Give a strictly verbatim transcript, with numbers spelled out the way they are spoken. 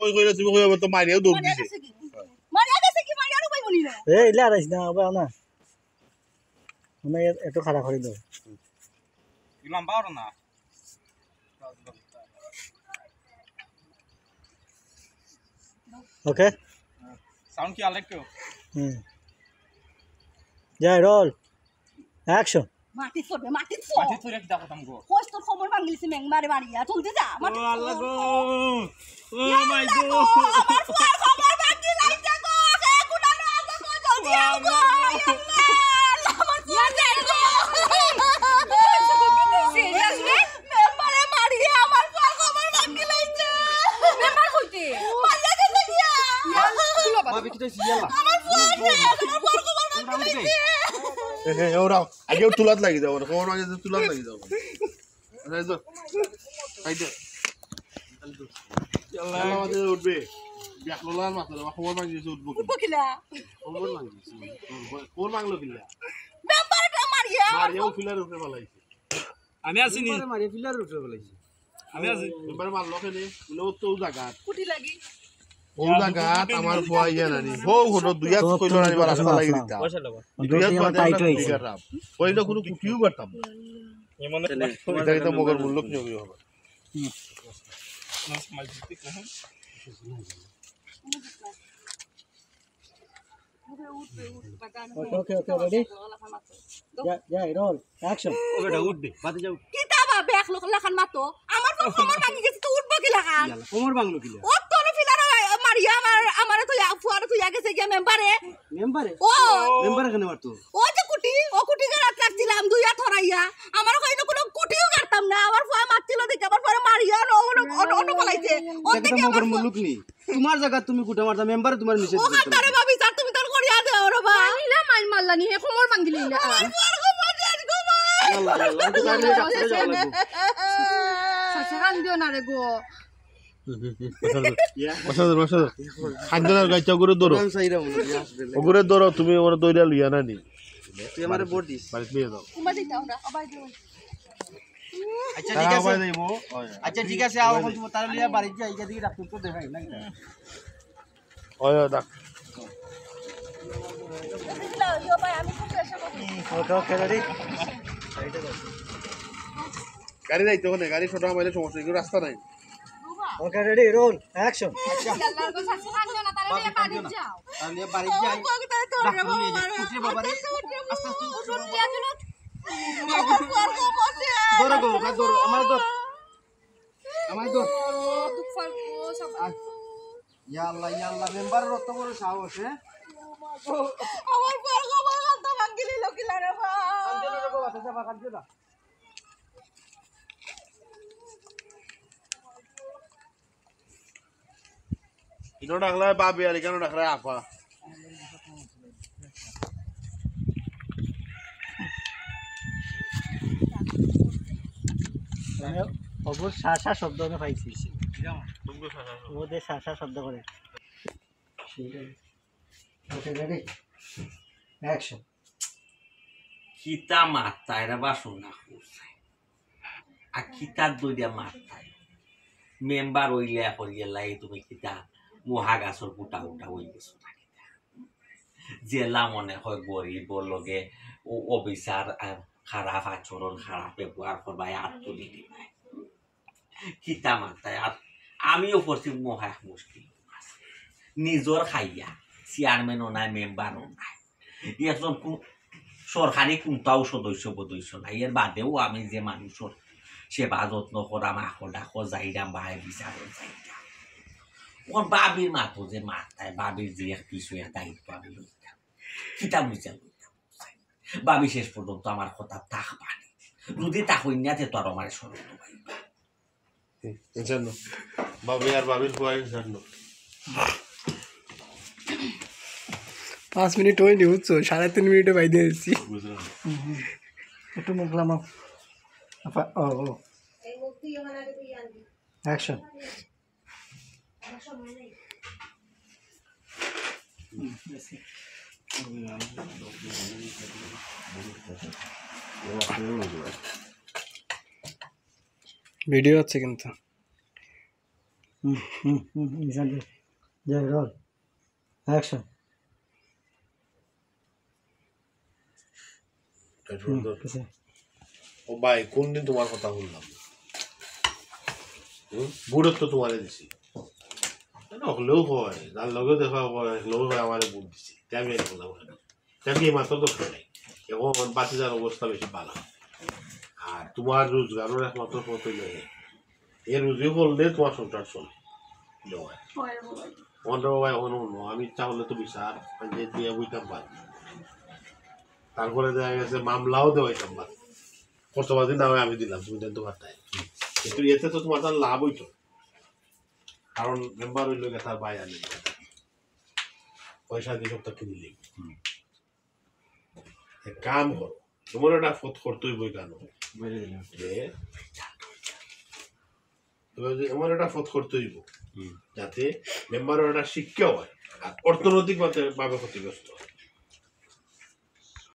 কই কইলে তুমি কইবা তো মারিয়াও দৌড় মারিয়া দিছে। গেছে কি? মারিয়া গেছে কি? মারিয়া আর উপায় বলি না। এ, ইলা আরাইস না, আবার না। মানে এ-, এত খারাপ করে দাও। কি লম্বা ওর না? ওকে? সাউন্ড কি আলাদা একটু? হুম। যাই, রোল। অ্যাকশন। মাটি পড়বে, মাটি পড়। মাটি পড়ে কি দেখো তুমি গো? কই তোর কোমর ভাঙিলিছে মেম্বারে মারিয়া, তুলতে যা, মাটি ও আল্লাহ পড়। গো। ও ইয়া মাই আল্লাহ গো। গো, আমার ফুয়ার কোমর ভাঙিলাইছে গো, হে গুনা না আছে গো, জলদি আও গো। আল্লাহ। আল্লাহ, আমার ফুয়ার কোমর। সিরিয়াসলি? মেম্বারে মারিয়া আমার ফুয়ার কোমর ভাঙিলাইছে। মেম্বার কইতে? মারিয়া গেছে গিয়া। ভাবি, কি হইছে? ইয়াল্লা। আমার ফুয়ার, আমার ফুয়ার কোমর ভাঙিলাইছে। এ, এ, ওরাও। আগে ওর তুলাত লাগি যাও, ওর কোমর ভাঙে যে তুলাত লাগি যাও। আচ্ছা, এই তো। এই তো। ইয়াল্লা। ইয়াল্লা, মাঝে উঠবে। দেখলো লাল মাথা, বাবা, কোমর ভাঙি গেছে, উঠবো কি? উঠবো কিলা? কোমর ভাঙি গেছে। কোমর ভাঙলো কিলা? মেম্বারটা মারিয়া। মারিয়া ও পিলার উপরে ফালাইছে। আমি আছি নি? মেম্বারে মারিয়া পিলার উপরে ফালাইছে। আমি আছি। মেম্বারে মারলো কেনে? বলে, ও তো ও জায়গা। কুটি লাগি। ও জায়গা, আমার ফুয়া ইয়া নানি। হো, হো, দুই হাত কইলো নানি, বা রাস্তা লাগি দিতা। পয়সা লবা। দুই হাত আমার বাদে টাইট আমরা হইছে। কুটি করলাম। ওই না কোনো কুটিও করতাম না। এ মানে এটা কিন্তু মগর মূল্য কি হবে, হবে? হুম। ওকে, ওকে, ওকে, রেডি? যা, যা, রোল, অ্যাকশন। ও বেটা, উঠ দে, বাদে যাও। কিতা বা বেক লোক লাখান মাতো? আমার তো কোমর ভাঙি গেছে, তো উঠবো কি লাখান? ইয়ালা, কোমর ভাঙলো কিলা? ও তো না ফিলার মারিয়া আমার, আমারে তো ইয়া, ফুয়ারে তো ইয়া গেছে গিয়া মেম্বারে। মেম্বারে? ও। মেম্বারে কেনে মারতো? ও যে কুটি, ও কুটি গাড়াত রাখছিলাম, দুই হাত হরাইয়া। আমার কইলো কোনো কুটিও কাটতাম না, আমার ফুয়া মারছিল দেখে, আমার ফুয়ারে মারিয়া, অন্য, অন্য, অন্য, অন্য ফালাইছে। ও এটা তো দেখে আমার মগর ফুয়া মুলুক নি। তোমার জায়গা তুমি গুটা মারতা, মেম্বারে তোমার নিষেধ ও করতে কাতারে লাগে। ভাবি, স্যার, তুমি তার করিয়া দেও রে বা। মাইলা মাইল মারলা নি, হে কোমর ভাঙিলি না। আমার বড় কোমর দিয়ে আজকে ভাই। ইয়াল্লা, ইয়াল্লা, আমি তো জানি এটা আসলে যাওয়া লাগবে। চাচা, কান দিও না রে গো। বসাও, বসাও। কান্দো না, গাইছা, ওগুরে ধরো। কোরআন সাইরা মনে হয় আসবে। ওগুরে ধরো, তুমি ওরা দইরা লইয়া না নি। তুই আমারে ভোট দিস। বাড়িত লইয়া যাও। তোমার দিতে আমরা, আবার দিও। আচ্ছা, ঠিক আছে। আচ্ছা, ঠিক আছে, আও, এখন তুমি তারা লইয়া বাড়িত যাই, এদিকে ডাক্তার তো দেখাই, নাকি? ওই, ওই, ডাক। ওকে, ওকে, রেডি? গাড়ি যাইতে হবে না, গাড়ি ছোট আমাদের সমস্যা, এগুলো রাস্তা নাই। ওকে, রেডি, রোল, অ্যাকশন। আচ্ছা। আল্লাহর কথা আছে, কান্দিও না, তারা নিয়ে বাড়ি যাও। তারা নিয়ে বাড়ি যাই। ডাক্তার নিয়ে যাই। উঠে বাবা রে। আস্তে আস্তে উঠে বাবা। ধরো গো, ওকে ধরো, আমার ধর। আমার ধর। ইয়া আল্লাহ, ইয়া আল্লাহ, মেম্বারের অত বড় সাহস, হ্যাঁ? আমার বড় বাবা, কান্দিও না রে বাবা, কান্দিও না। ইনো ডাকলে ভাবি আর ইখানো ডাকলে আপা। মানে, অবুর সা সা শব্দ আমি পাইছি। ওদের সা সা শব্দ করে। ওকে, রেডি? অ্যাকশন। কিতা মারতায় রে বা সোনা করছে? আর কিতা দইরা মারতায়? মেম্বার অইলে এখন গেলাই তুমি কিতা মহা গাছর ফুটা উঠা অই গেছো না কিতা? জেলা মনে হয় গরিবর লগে ও অফিসার, আহ, খারাপ আচরণ, খারাপ ব্যবহার করবায়, আর তুলি দিবায়। কিতা মারতায়? আর আমিও পড়ছি মহা এক মুশকিল। নিজর খাইয়া চেয়ারম্যানও নাই, মেম্বারও নাই, একজন কু-, সরকারি কোনটাও সদস্য বদস্য নাই। এর বাদেও আমি যে মানুষর সেবা যত্ন করাম, আখল ডাকো যাইরাম, বাহে বিচারও যাইরাম। ওর বাবির মাতো যে মারতায়, বাবির যে এক কিছু এক দায়িত্ব আমি লইতাম, কিতা বুঝা লইতাম? বাবি শেষ পর্যন্ত আমার কথা তাক পানি। যদি তা হইন না, তে তো আর আমার সরল তো ভাই। হুম, জানো। বাবি আর বাবির ফুয়াই জানো। পাঁচ মিনিট হয়নি, বুঝছো? সাড়ে তিন মিনিটে বাইরে এসেছি। বুঝলাম। হুম, হুম। একটু মুখ লামাও। আপা, ও, ও। অ্যাকশন। ভিডিও আছে কিন্তু। হুম, হুম, হুম, হুম, exactly. যাই, roll. Action. হুম, পিছে। ও ভাই, কোন দিন তোমার কথা শুনলাম না? হুম? ভোট তো তোমারে দিছি। না, হকলেউ কয়, যার লগে দেখা হয়, হকলেউ কয় আমারে ভোট দিছে। তে আমি আর বললাম না। তে আমি এই মাত্র তো শুনাই। এখন ভাতিজার অবস্থা বেশি ভালা। আর তোমার রোজগারর একমাত্র পথ অইল এই। এই রুজি করলে তোমার সংসার চলে। অয়। অয়, অয়। অন্য ভাই, অন্য, অন্য। আমি ইচ্ছা করলে তো বিচার, আমি যে দিয়া বইতাম পারি। তারপরে দেখা গেছে মামলাও দেওয়াইতাম পারি। খরচবাজি না হয় আমি দিলাম, তুমি জানতে পারতায়। কিন্তু এতে তো তোমার তার লাভ অইতো। কারণ মেম্বার অইল গিয়া তার ভাই আনে। পয়সা দিয়া সবটা কিনি লইব। হুম। এক কাম করো, তোমার একটা পথ করতে অইব কেন? বুঝে দিলাম। যে, তোমার যে, তোমার একটা পথ করতে অইব। হুম। যাতে মেম্বারর একটা শিক্ষা হয়, আর অর্থনৈতিক ভাবে, ভাবে ক্ষতিগ্রস্ত হয়।